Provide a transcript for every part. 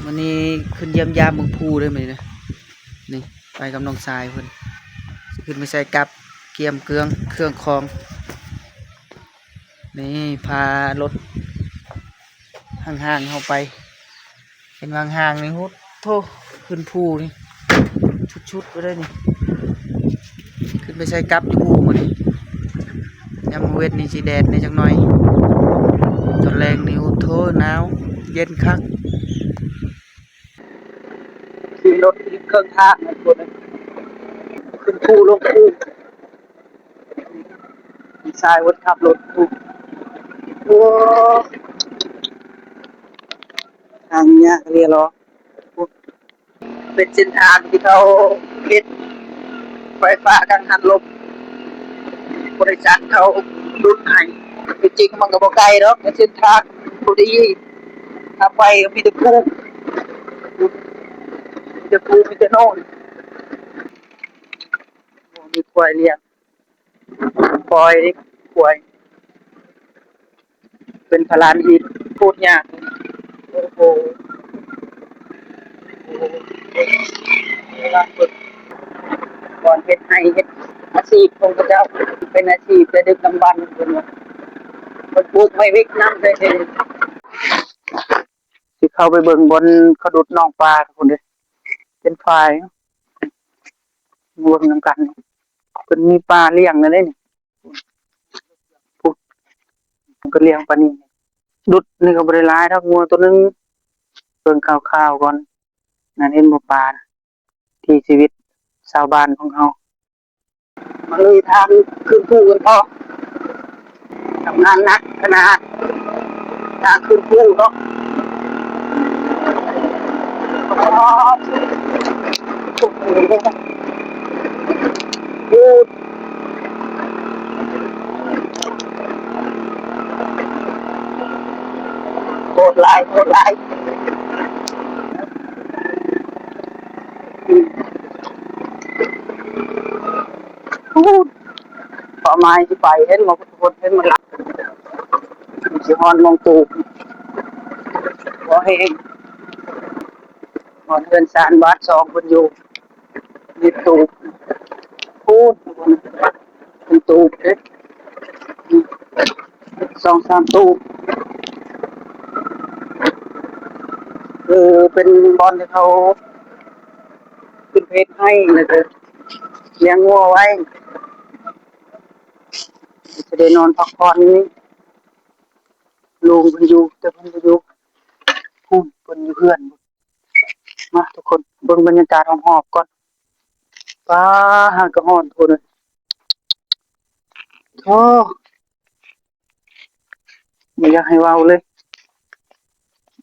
ມື້ນີ້ຂຶ້ນຢ້ຽມຢາມເບິ່ງພູເດີມື້ນີ້ນະ. ນີ້ ໄປກັບນ້ອງຊາຍເພິ່ນ ຊິຂຶ້ນໄປໃສ່ກັບ ກຽມເຄື່ອງ ເຄື່ອງຂອງ. ນີ້ ພາລົດຫ້າງໆເຮົາໄປ. ເຫັນວ່າຫ້າງນີ້ ໂຫ ໂທ້ ຂຶ້ນພູນີ້ ສຸດໆໄປເລີຍນີ້ ຂຶ້ນໄປໃສ່ກັບຢູ່ພູມື້ນີ້. ຍາມມື້ເວັນນີ້ຊິແດດແດ່ຈັກໜ້ອຍ ຕອນແລງນີ້ ໂອ້ໂທ້ ໜາວເຢັນຄັກ. ຂີ່ລົດອີກເຄິ່ງທາງ ທຸກຄົນເອີຍ ຂຶ້ນພູລົງພູ. ຊາຍເພິ່ນຂັບລົດ. ໂອ້ ທາງຍາກເລີຍເນາະ. ເປັນເສັ້ນທາງທີ່ເຂົາເຮັດໄຟຟ້າກັງຫັນລົມ ບໍລິສັດເຂົາດຸດໃຫ້. ທີ່ຈິງມັນກໍບໍ່ໄກດອກ ເປັນເສັ້ນທາງພໍດີ. ຖ້າໄປກໍມີແຕ່ພູ ມີແຕ່ພູ ມີແຕ່ໂນນ. ມີຄວາຍລ້ຽງ ປ່ອຍເດ້ ຄວາຍ ເປັນພາລານຮີດໂຄດຍາກ. ໂອ້ໂຫ ບ່ອນເຮັດໄຮ່ເຮັດອາຊີບຂອງເຂົາເຈົ້າ ເປັນອາຊີບແຕ່ດຶກດຳບັນ ເພິ່ນວ່າ ເພິ່ນປູກໄມ້ວິກນຳເດ້. ຊິເຂົ້າໄປເບິ່ງບ່ອນເຂົາດຸດໜອງປາພຸ້ນເດ້ ເປັນຝາຍ ເບິ່ງນຳກັນ. ເພິ່ນມີປາລ້ຽງແລ້ວເດ້ນີ້ ພຸ້ນ ເພິ່ນກໍລ້ຽງປານິນ. ດຸດນີ້ກໍບໍ່ໄດ້ຫຼາຍດອກ ງົວໂຕໜຶ່ງ. ເບິ່ງຂ່າວໆກ່ອນ ນັ້ນເຫັນບໍ່ ປານະ ທີ່ຊີວິດຊາວບ້ານຂອງເຮົາ. ມາລຸຍທາງຂຶ້ນພູກັນຕໍ່. ທຳງານໜັກຂະໜາດ ທາງຂຶ້ນພູເນາະ. ໂອ້ໂຫ ໂຄດຫຼາຍ ໂຄດຫຼາຍ. ເປົ້າໝາຍຊິໄປ ເຫັນບໍ່ທຸກຄົນ ເຫັນມັນລະ ຊິຮອດໝ່ອງຕູບ ພໍແຮງ ຮອດເຮືອນຊານບາດຊອງເພິ່ນຢູ່ ມີຕູບ ພຸ້ນ ເປັນຕູບເດ້ ສອງສາມຕູບ ຄືເປັນບ່ອນທີ່ເຂົາຂຶ້ນເພດໃຫ້ ແລ້ວກໍລ້ຽງງົວໄວ້ ຈະໄດ້ນອນພັກຜ່ອນ. ລຸງເພິ່ນຢູ່ ແຕ່ເພິ່ນບໍ່ຢູ່ ພຸ້ນ ເພິ່ນຢູ່ເຮືອນ. ມາທຸກຄົນ ເບິ່ງບັນຍາກາດຮອບໆກ່ອນ. ປ້າ ຫາກະຮ້ອນພຸ້ນ ໂອ້ ບໍ່ຢາກໃຫ້ເວົ້າເລີຍ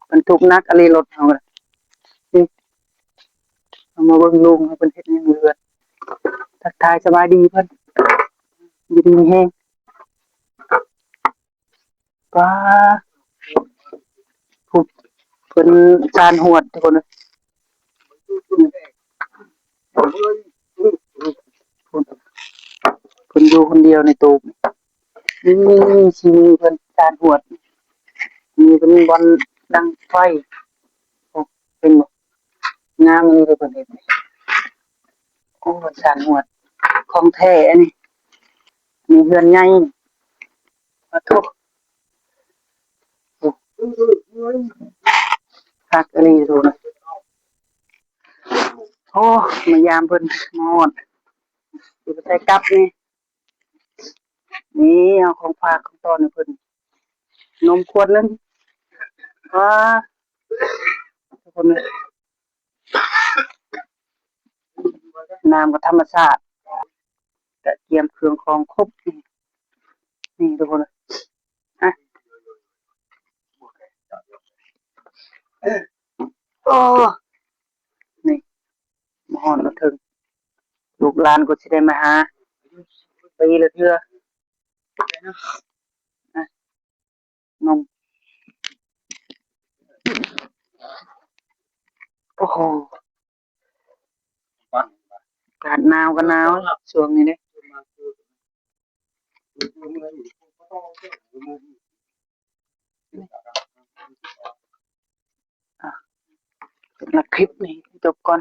ມັນທຸກໜັກອີ່ຫຼີລົດເຮົາ. ນີ້ ເຮົາມາເບິ່ງລຸງເພິ່ນເຮັດຫຍັງຢູ່ເຮືອນ. ທັກທາຍສະບາຍດີເພິ່ນ ຢູ່ດີມີແຮງ. ປ້າ ພຸ້ນ ເພິ່ນຊານຫວດທຸກຄົນເອີຍ ພຸ້ນ ເພິ່ນຢູ່ຄົນດຽວໃນຕູບ. ນີ້ຊິມີເພິ່ນຊານຫວດ ນີ້ເປັນບ່ອນດັງໄຟ. ໂອ້ ເຫັນບໍ່ ງາມອີ່ຫຼີເພິ່ນເຮັດ. ໂອ້ ຊານຫວດຂອງແທ້ອັນນີ້ ມີເຮືອນໃຫຍ່. ປະໂທ ໂອ້ ຄັກອີ່ຫຼີໂຕນະ. ໂອ້ ມາຢາມເພິ່ນ ມາຮອດ ຊິໄປໃສ່ກັບນີ້. ນີ້ ເອົາຂອງຝາກຂອງຕ້ອນໃຫ້ເພິ່ນ ນົມຂວດໜຶ່ງ. ວ້າ ທຸກຄົນເອີຍ ນ້ຳກໍທຳມະຊາດ ກະກຽມເຄື່ອງຂອງຄົບ. ນີ້ ນີ້ທຸກຄົນ ອ່ະ ໂອ້ ນີ້ ມາຮອດມາເຖິງ ລູກຫຼານກໍຊິໄດ້ມາຫາ ປີລະເທື່ອ. ອ່ະ ນົມ ໂອ້ໂຫ ອາກາດໜາວກໍໜາວຊ່ວງນີ້ເດ້. ອ່ະ ສຳລັບຄລິບນີ້ຈົບກ່ອນ.